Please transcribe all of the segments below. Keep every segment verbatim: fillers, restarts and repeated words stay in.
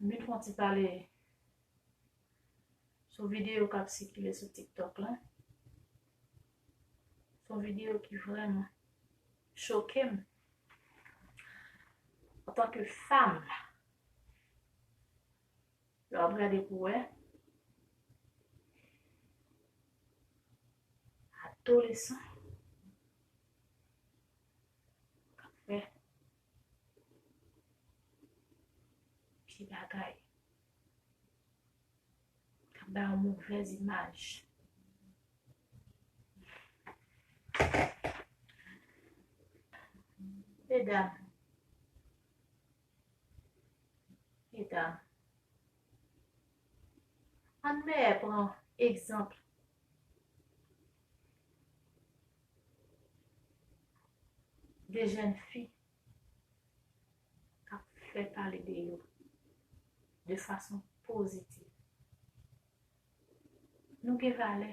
M vin fè yon ti pale sou videyo k ap sikile sou TikTok la. Se yon videyo ki vrèman choke m. Antanke fanm, lè w ap gade pou wè, adolesan k ap fè pye bagay, k ap bay yon movèz imaj. Medam, medam, ann mèyè pran egzanp de jèn fi k ap fè pale de yo de fason pozitiv. Nou gen valè.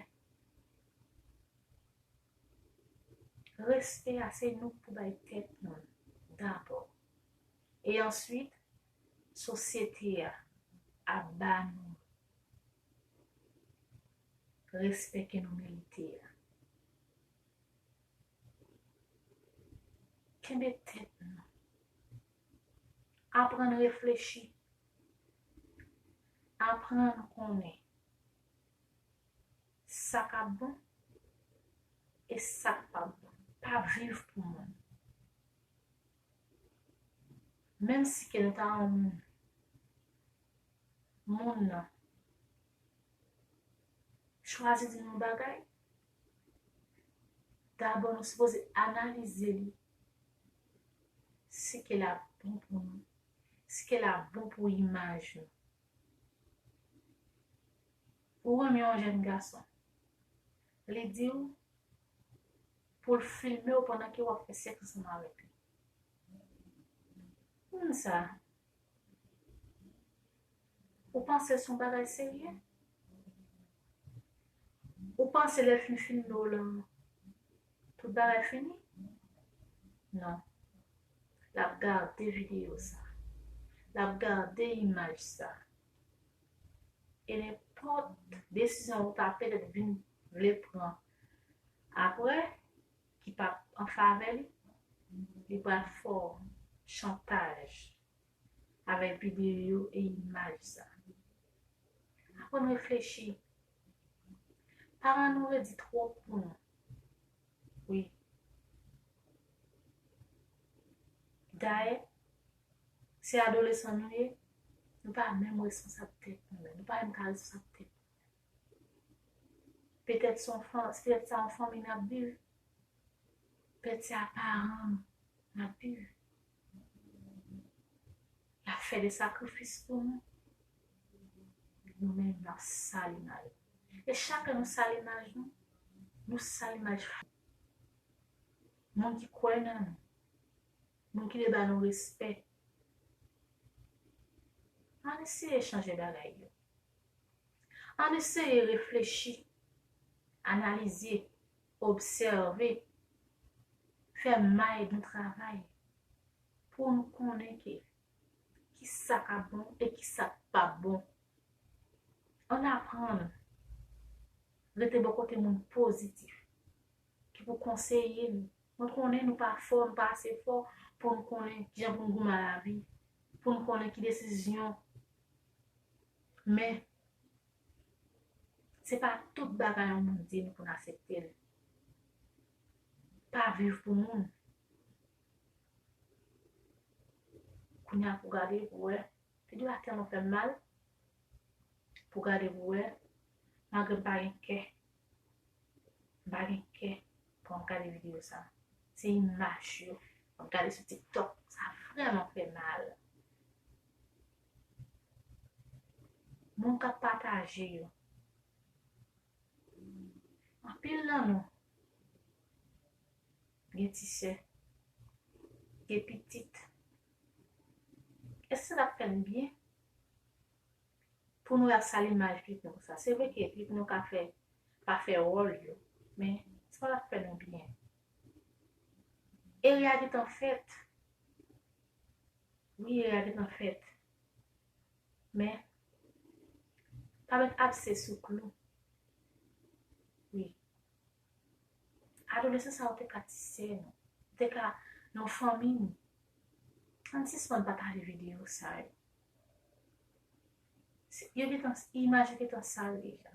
Respè a se nou k pou bay tèt nou dabò. E answit, sosyete a ap ba nou respè ke nou merite a. Kenbe tèt nou. Aprann reflechi. Aprann konnen sa k ap bon e sa k p ap bon. Pa viv pou moun. Menm si ke nou ta renmen moun, moun nan chwazi di nou yon bagay, dabò nou sipoze analize li. Si ke l ap bon pou nou, si ke l ap bon pou imaj nou. Ou renmen yon jèn gason, li di w pou l filme w pandan ke w ap fè sèks ansanm avèk li. Moun sa, ou panse se yon bagay serye? Ou panse lè l fin filme w lan, tout bagay fini? Non. L ap gade videyo sa. L ap gade imaj sa. E nenpòt desizyon ou ta petèt vin vle pran apre, ki p ap an favè li, li pral fè w chantaj avèk videyo e imaj sa. Aprann reflechi. Paran nou redi twòp pou nou. Wi. Dayè, se adolesan nou ye, nou pa menm responsab tèt nou menm. Nou pa menm ka responsab tèt nou. Petèt se yon fan-, petèt se yon fanmi n ap viv. Petèt se a paran nou n ap viv. Y ap fè de sakrifis pou nou. Nou menm, n ap sal imaj. E chak lè nou sal imaj nou, nou sal imaj moun ki kwè nan nou, moun ki te ba nou respè. Ann eseye chanje bagay yo. Ann eseye reflechi, analize, obsève, fè mind nou travay pou nou konnen ke kisa k ap bon e kisa k p ap bon. Ann aprann rete bò kote moun pozitif ki pou konseye nou. Mwen konnen nou pa fò, nou pa ase fò pou nou konnen kijan pou nou goumen a lavi, pou nou konnen ki desizyon. Men, se pa tout bagay yon moun di nou pou n aksepte l. Pa viv pou moun. Kounye a pou gade pou wè. Videyo a tèlman fè m mal. Pou gade pou wè, malgre m pa gen kè, m pa gen kè pou m gade videyo sa. Se imaj yo m ap gade sou TikTok. Sa vrèman fè mal. Moun k ap pataje yo. Anpil nan nou gen ti sè, gen pitit. Èske sa t ap fè n byen pou nou ap sal imaj pitit nou konsa? Se vre ke pitit nou ka fè, pa fè wòl yo, men sa pa t ap fè nou byen. Erè a gentan fèt. Wi, erè a gentan fèt. Men, pa met abse sou klou. Wi. Adolesan sa yo te ka ti sè nou. Te ka nan fanmi nou. Ann sispann pataje videyo sa yo. Yo gentan, imaj yo gentan sal deja.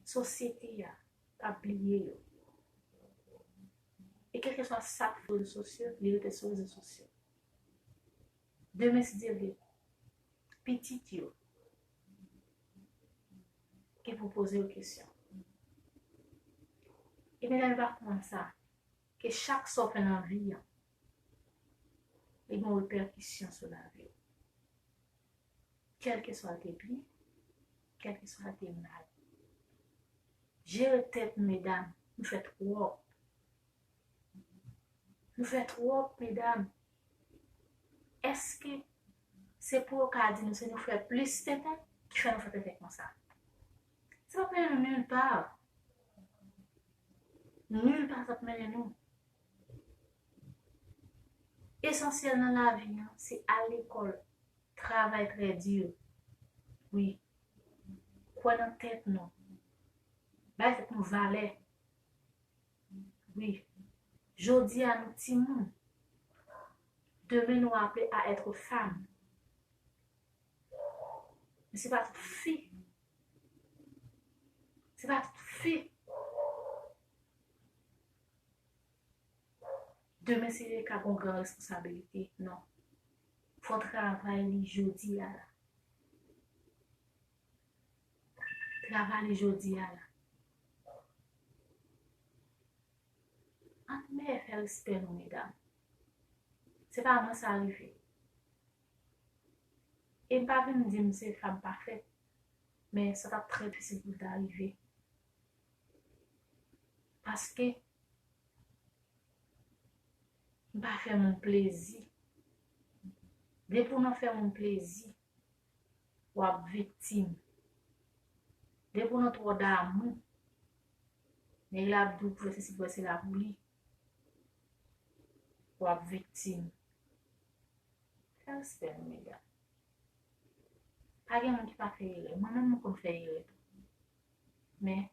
Sosyete a pa bliye yo. E kèlkeswa sa k fè rezo sosyo, li rete sou rezo sosyo. Demen, si Dye vle, pitit yo ki pou poze yo kesyon. E medam, pa konn sa, ke chak sa w fè nan vi an, li gen yon repèkisyon sou lavi w. Kèlkeswa l te byen, kèlkeswa l te mal. Jere tèt nou, medam, nou fè twòp. Nou fè twòp, medam. Èske se pou yo ka di nou se nou fè plis tenten ki fè nou fè tenten konsa? Sa p ap mennen nou nil pa. Nil pa sa p ap mennen nou. Esansyèl nan lavi an, se al lekòl, travay trè di. Wi. Kwè nan tèt nou. Bay tèt nou valè. Wi. Jodi a nou timoun. Demen nou aple a être femme. Men se pa tout fi. Se pa tout fi. Demen se ka gon gran responsabilite. Non. Fò travay li jodi a la. Travay li jodi a la. Ann mèye fè respè nou, medam. Se pa mwen sa rive. E m pa vin di m se fanm pafèt, men sa t ap trè difisil pou l ta rive. Paske m pa fè moun plezi. Depi w nan fè moun plezi, w ap viktim. Depi w nan twò damou, nèg la ap di w pou fè sesi, pou fè sela pou li, w ap viktim. Fè respè nou, medam. Pa gen moun ki pa fè erè. Mwen menm, mwen konn fè erè tou. Men,